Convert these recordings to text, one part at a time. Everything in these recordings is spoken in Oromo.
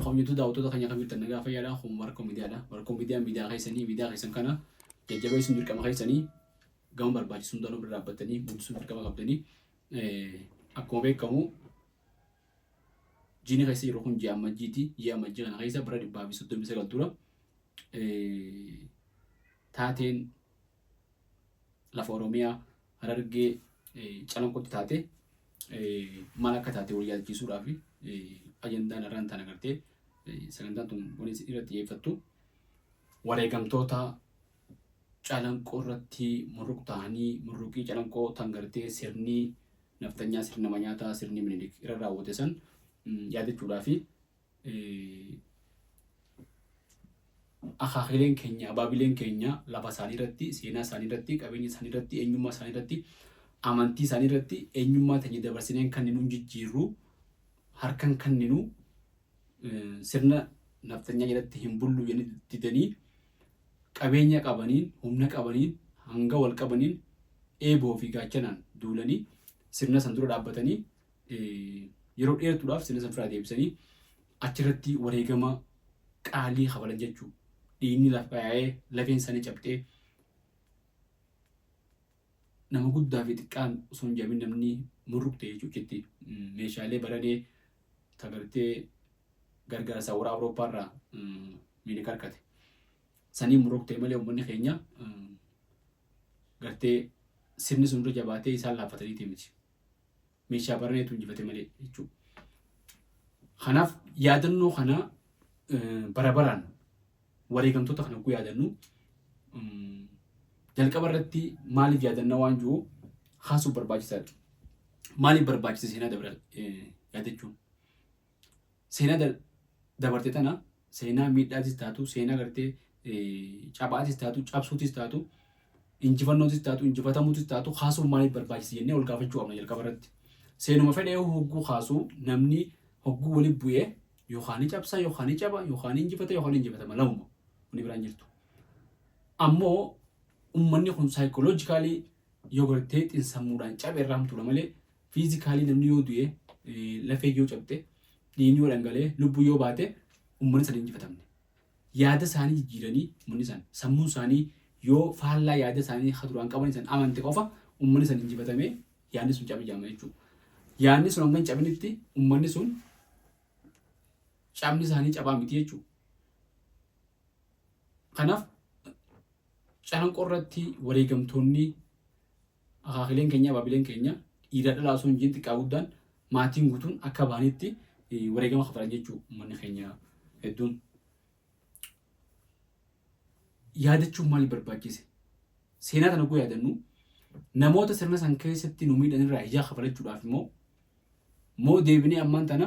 Kabajamtoota daawwattoota keenya kam jirtan nagaa fayyaadha. Kun Barkoo Miidiyaadha. Barkoo Miidiyaan miidiyaa keessanii miidiyaa keessan kana jajjabeessuun dirqama keessanii gama barbaachisu hundaanuu bira dhaabbattanii guddisuun dirqama qabdanii. Akkuma beekamu jiini keessa yeroo kun ji'a Amajjiiti. Ji'a Amajjii kana keessa bara 139 dura taateen lafa Oromiyaa Harargee Calanqootti taate maal akka taate wal yaadachiisuudhaaf ajandaan irraan tana gartee sagantaan tun wani irratti xiyyeeffattu wareegamtoota Calanqoo irratti murruq ta'anii murruqii Calanqoo tan gartee sirni nafxanyaa sirni nama nyaataa sirni Minilik irra raawwate san yaadachuudhaafi akaakileen keenya abaabileen keenya lafa isaanii irratti seenaa isaanii irratti qabeenya isaanii irratti eenyummaa isaanii irratti amantii isaanii irratti eenyummaa teenya dabarsineen kan nu jijjiirru harkan kan nu sirna nafxanyaa jalatti hin bullu jedhanii didanii qabeenya qabaniin humna qabaniin hanga wal qabaniin eeboo fi gaachanaan duulanii sirna san dura dhaabbatanii yeroo dheertuudhaaf sirna san firaa deebisanii achirratti wareegama qaalii kafalan jechuu dhiigni lafa yaa'ee lafeen isaanii cabxee nama guddaa fi xiqqaan osoo hin jabin namni murruqte jechuuchitti meeshaalee baranee tagartee gargaarsa warra Awurooppaa irraa miidhaga harkate. Sanii murruqte malee uummanni keenya gartee sirni sun irra jabaatee isaan laaffataniiti miti. Meeshaa baraneetu injifate malee jechuudha. Kanaaf yaadannoo kana bara baraan wareegamtoota kana yogguu yaadannu jalqaba irratti maaliif yaadanna waan jiru kaasuuf barbaachisaadha. Maaliif barbaachisa seenaa dabra yaadachuun? Seenaa dabarte tana seenaa miidhaatis taatu, seenaa gartee cabaatis taatu, cabsuutis taatu, injifannootis taatu, injifatamuutis taatu kaasuun maaliif barbaachisa jennee ol gaafachuu qabna jalqaba irratti. Seenuma fedhee hogguu kaasuu namni hogguu walitti bu'ee yookaan ni cabsa yookaan ni caba yookaan ni injifata yookaan ni injifatama lamuma wani biraan jirtu. Ammoo ummanni kun saayikoloojikaalii yoo gartee xinsammuudhaan cabe irraa hamtuudha malee fiizikaalii namni yoo du'e lafee yoo cabxe dhiigni yoo dhangala'e lubbuu yoo baate ummanni sana injifatamne. Yaada isaanii jijjiiranii ummanni san sammuun isaanii yoo faallaa yaada isaanii ka duraan qaban san amante qofa ummanni san injifatamee yaadni sun cabe jedhama jechuudha. Yaadni sun hanga hin cabinitti ummanni sun cabni isaanii cabaa miti jechuudha. Kanaaf Calanqoo irratti wareegamtoonni akaakileen keenya abaabileen keenya dhiiraa dhalaa osoo hin jiin xiqqaa guddaan maatiin guutuun akka bahanitti wareegama kafalan jechuu uummanni keenya hedduun. Yaadachuun maaliif barbaachise? Seenaa tana oguu yaadannu namoota sirna san keessatti nu miidhan irraa hijaa kafalachuudhaaf immoo moo deebinee ammaan tana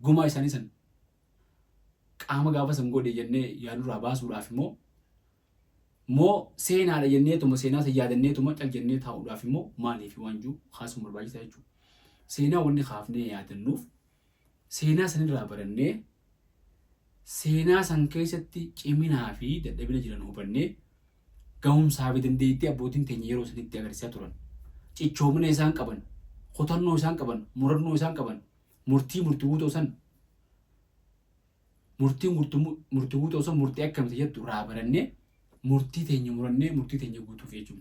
gumaa isaanii san qaama gaafa san godhe jennee yaadurraa baasuudhaaf immoo moo seenaadha jenneetuma seenaa san yaadanneetuma cal jennee taa'uudhaaf immoo maaliif waan jiru kaasuun barbaachisaa jechuudha. Seenaa wanni kaafnee yaadannuuf seenaa sanirraa barannee seenaa san keessatti ciminaa fi dadhabina jiran hubannee gahumsaa fi dandeettii abbootiin teenya yeroo sanitti agarsiisaa turan cichoomina isaan qaban kutannoo isaan qaban murannoo isaan qaban murtii murtii guutoo san murtiin murtii guutoo san murtii akkamiti jettu irraa barannee murtii teenya murannee murtii teenya guutuuf jechuun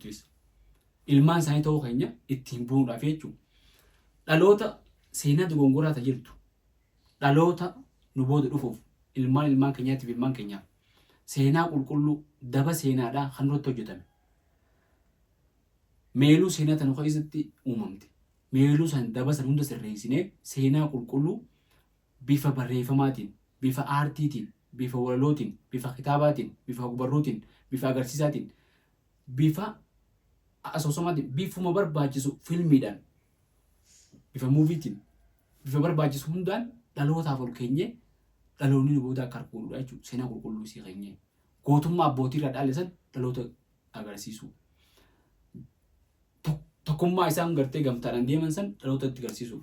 ilmaan isaanii ta'uu keenya ittiin bu'uudhaaf jechuudha. Dhaloota seenaa dogongoraa ta jirtu dhaloota nu booda dhufuuf ilmaan ilmaan keenyaatiif ilmaan keenyaaf seenaa qulqulluu daba seenaadhaa kan nurratti hojjetame. Meeluu seenaa tana keessatti uumamte. Meeluu san daba san hunda sirreessinee seenaa qulqulluu bifa barreeffamaatiin, bifa aartiitiin, bifa walalootiin, bifa kitaabaatiin, bifa ogbarruutiin, bifa agarsiisaatiin, bifa asoosamaatiin, bifuma barbaachisu filmiidhaan, bifa muuviitiin, bifa barbaachisu hundaan dhalootaaf ol keenyee dhaloonni nu booda akka harka godhudha jechuudha. Seenaa qulqulluu isii keenyee. Gootummaa abbootii irraa dhaalle san dhaloota agarsiisuu. Tokkummaa isaan gartee gamtaadhaan deeman san dhaloota itti agarsiisuu.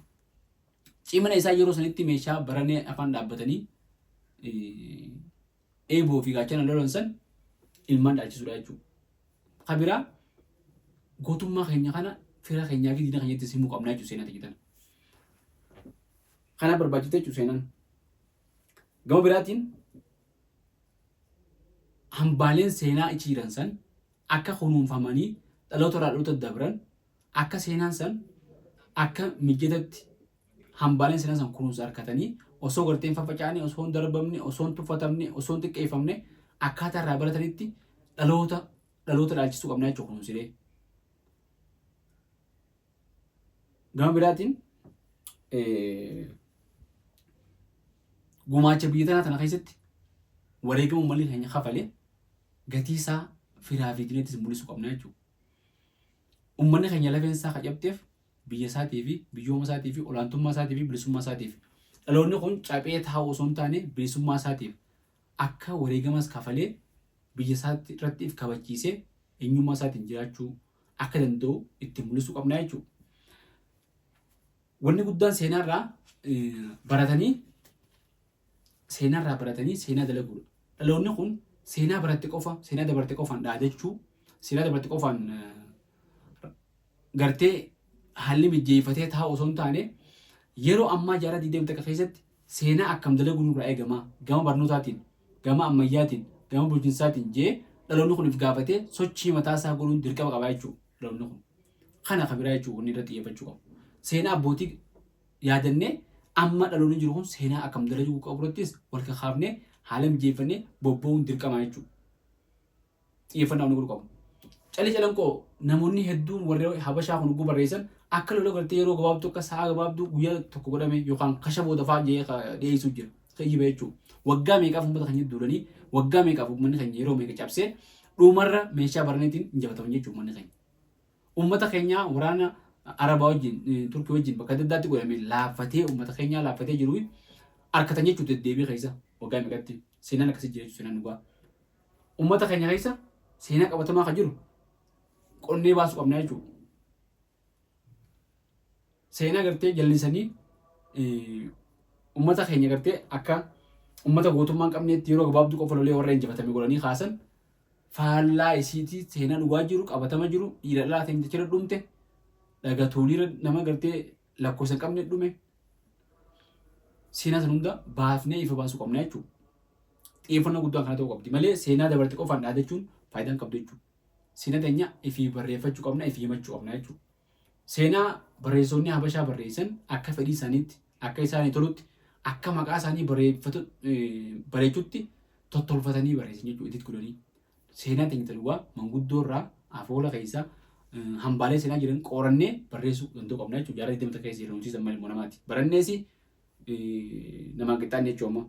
Cimina isaa yeroo sanitti meeshaa baranee afaan dhaabbatanii eeboo fi gaachana lolan san ilmaan dhaalchisuudha jechuudha. Ka biraa gootummaa keenya kana fira keenyaa fi diina keenyatti himuu qabna jechuudha seenaa ta'e tana. Kana barbaachifte jechuudha seenaan. Gama biraatiin hambaaleen seenaa achi jiran san akka kunuunfamanii dhaloota irraa dhaloota dabran akka seenaan san akka mijatatti hambaaleen seenaa san kunuunsa argatanii osoo gartee hin faffaca'anii osoo hin darbamne osoo hin tuffatamne osoo hin xiqqeeffamne akkaataa irraa baratanitti dhaloota dhaloota dhaalchisuu qabna jechuudha kunuunsinee. Gama biraatiin gumaacha biyya tanaa tana keessatti wareegama uummanni keenya kafale gatii isaa firaa fi diinattis mul'isuu qabna jechuudha. Uummanni keenya lafeen isaa ka cabxeef biyya isaatii fi biyyooma isaatii fi olaantummaa isaatii fi bilisummaa isaatiif. Dhaloonni kun caphee taa'u osoo hin taane bilisummaa isaatiif akka wareegamas kafalee biyya isaatti irratti if kabachiisee eenyummaa isaatiin jiraachuu akka danda'u itti mul'isuu qabna jechuudha. Wanni guddaan seenaarraa baratanii seenaarraa baratanii seenaa dalaguudha. Dhaloonni kun seenaa baratte qofa, seenaa dabarte qofaan dhaadachuu, seenaa dabarte qofaan gartee haalli mijjeeffatee taa'u osoo hin taane yeroo ammaa jaarraa 21 keessatti seenaa akkam dalaguun nurraa eegama gama barnootaatiin, gama ammayyaatiin, gama bulchinsaatiin jee dhaloonni kun if gaafatee sochii mataa isaa godhuun dirqama qabaa jechuudha dhaloonni kun. Kana kan biraa jechuudha wanni irratti xiyyeeffachuu qabu. Seenaa abbootii yaadannee amma dhaloonni jiru kun seenaa akkam dalaguu qabu irrattis wal kakaafnee haala mijeeffannee bobba'uun dirqama jechuudha. Xiyyeeffannaa wanni godhuu qabu. Calii calanqoo namoonni hedduun warri Habashaa kun ugguu barreessan akka lola gartee yeroo gabaabduu akka sa'a gabaabduu guyyaa tokko godhame yookaan kasha booda fa'aa jee dhiyeessuu jira. Kijiba jechuudha. Waggaa meeqaaf uummata keenya duulanii waggaa meeqaaf uummanni keenya yeroo meeqa cabsee dhumarra meeshaa baraniitiin injifataman jechuudha uummanni keenya. Uummata keenya waraana Arabaa wajjin Turkii wajjin bakka adda addaatti godhame laaffatee uummata keenyaa laaffatee jiru harkatan jechuudha deddeebii keessa waggaa meeqatti seenaan akkasii jira jechuudha seenaan dhugaa. Uummata keenya keessa seenaa qabatamaa kan jiru qonnee baasuu qabna jechuudha. Seenaa gartee jallisanii uummata keenya gartee akka uummata gootummaa hin qabneetti yeroo gabaabduu qofa lolee warra injifatame godhanii kaasan faallaa isiitii seenaa dhugaa jiru qabatama jiru dhiira dhalaa ta'e jechira dhumte dhaga tuuliira nama gartee lakkoofsa hin qabne dhume seenaa san hunda baafnee ifa baasuu qabna jechuudha. Xiyyeeffannoo guddaan kana ta'uu qabdi malee seenaa dabarte qofaan dhaadachuun faayidaa hin qabdu jechuudha. Seenaa teenya ifii barreeffachuu qabna ifii himachuu qabna jechuudha. Seenaa barreessonni Habashaa barreessan akka fedhii isaaniitti, akka isaanii tolutti, akka maqaa isaanii bareechutti tottolfatanii barreessan jechuudha itti godhanii. Seenaa teenya dhugaa manguddoo irraa afoola keessa hambaalee seenaa jiran qorannee barreessuu danda'uu qabna jechuudha. Jaarraa 20 keessa jiran nuti zamman ilmoo namaati. Baranneesi namaan qixxaanne jechuudha ammoo.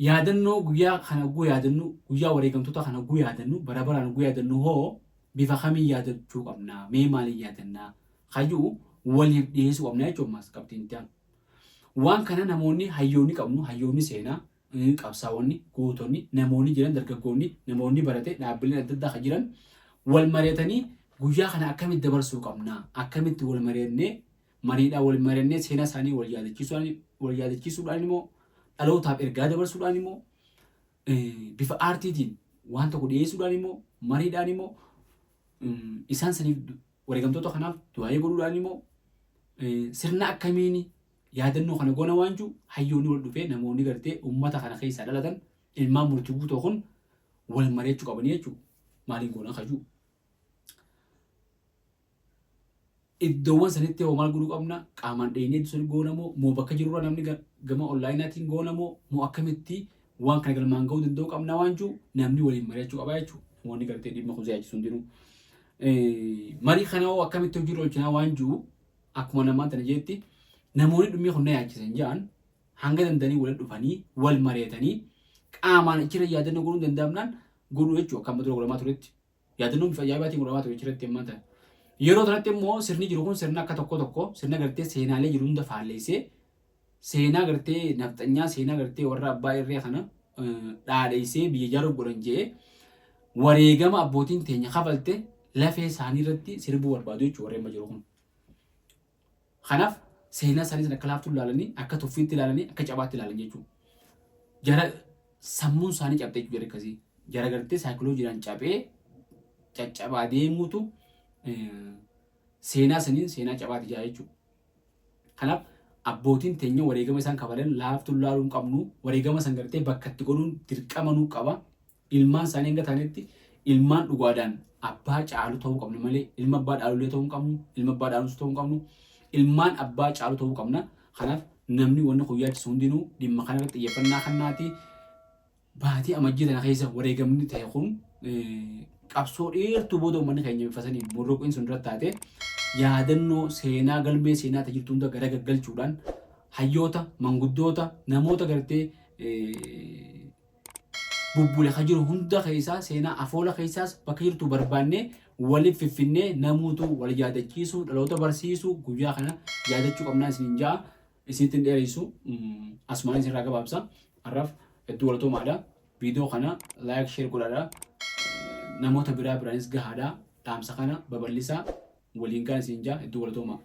Yaadannoo guyyaa kana guu yaadannu guyyaa wareegamtoota kana guu yaadannu bara baraan guu yaadannu hoo bifa kamiin yaadachuu qabna mee maaliin yaadannaa kayyuu waliif dhiyeessuu qabna jechuun ammas qabxiin itti aanu. Waan kana namoonni hayyoonni qabnu hayyoonni seenaa qabsaa'onni gootonni namoonni jiran dargaggoonni namoonni barate dhaabbileen adda addaa kan jiran wal mari'atanii guyyaa kana akkamitti dabarsuu qabna akkamitti wal mari'annee mariidhaan wal mari'annee seenaa isaanii wal yaadachiisuudhaan wal yaadachiisuudhaan immoo dhalootaaf ergaa dabarsuudhaan immoo bifa aartiitiin waan tokko dhiyeessuudhaan immoo mariidhaan immoo isaan saniif wareegamtoota kanaaf du'aayii godhuudhaan immoo sirna akkamiin yaadannoo kana goona waan jiru hayyoonni wal dhufee namoonni gartee uummata kana keessaa dhalatan ilmaan murtii guutoo kun wal mari'achuu qabanii jechuudha. Maaliin goona kajuu. Iddoowwan sanitti hoo maal godhuu qabna? Qaamaan dheeynee iddoo sanii goona moo moo bakka jirurraa namni gama onlaayinaatiin goona moo moo akkamitti waan kana galmaan gahuu danda'uu qabna waan jiru namni waliin mari'achuu qaba jechuudha. Namoonni gartee dhimma kun yaachisu hundinuu. Marii kana hoo akkamitti hojiirra oolchinaa waan jiru akkuma namaan tana jeetti namoonni dhimmi kun na yaachisan jedhan hanga danda'anii walitti dhufanii wal mari'atanii qaamaan achirra yaadannoo godhuun danda'amnaan godhuu jechuudha akka amma dura godhamaa turetti. Yaadannoon bifa ajaa'ibaatiin godhamaa ture achirratti ammaan tana. Yeroo tanatti immoo sirni jiru kun sirna akka tokko tokko sirna gartee seenaalee jiru hunda faalleessee seenaa gartee nafxanyaa seenaa gartee warra abbaa irree kana dhaadheessee biyya ijaaruuf godhan je'ee wareegama abbootiin teenya kafalte lafee isaanii irratti sirbuu barbaadu jechuudha warri amma jiru kun. Kanaaf seenaa isaanii sana akka laaftuu ilaalanii akka tuffiitti ilaalanii akka cabaatti ilaalan jechuudha. Jara sammuun isaanii cabxee jechuudha jarri akkasii. Jara gartee saayikiloojiidhaan cabee caccabaa deemuutu seenaa saniin seenaa cabaati jaa jechuudha. Kanaaf Abbootiin teenya wareegama isaan kafalan laaftuun laaluu hin qabnu. Wareegama san gartee bakka itti godhuun dirqama nuu qaba. Ilmaan isaanii hanga taanetti ilmaan dhugaadhaan abbaa caalu ta'uu qabna malee ilma abbaa dhaalullee ta'uu hin qabnu, ilma abbaa dhaalus ta'uu hin qabnu. Ilmaan abbaa caalu ta'uu qabna. Kanaaf namni wanni kun yaachisu hundinuu dhimma kana irratti xiyyeeffannaa kennaati. Baatii Amajjii tana keessa wareegamni ta'e kun qabsoo dheertuu booda uummanni keenya bifa saniin murruqiin sun irratti taate yaadannoo seenaa galmee seenaa ta jirtu hunda gara gaggalchuudhaan hayyoota, manguddoota, namoota gartee bubbule ka jiru hunda keessaa seenaa afoola keessaas bakka jirtu barbaannee waliif fiffinnee namuutu wal yaadachiisuu dhaloota barsiisuu guyyaa kana yaadachuu qabnaa isiniin ja'a. Isinitti hin dheereysu asumaan isinirraa gabaabsa. Har'aaf hedduu galatoomaadha. Viidiyoo kana like share godhaadha. Namoota biraa biraanis gahaadha. Dhaamsa kana babal'isaa waliin gaan isin jaa hedduu galatoomaa.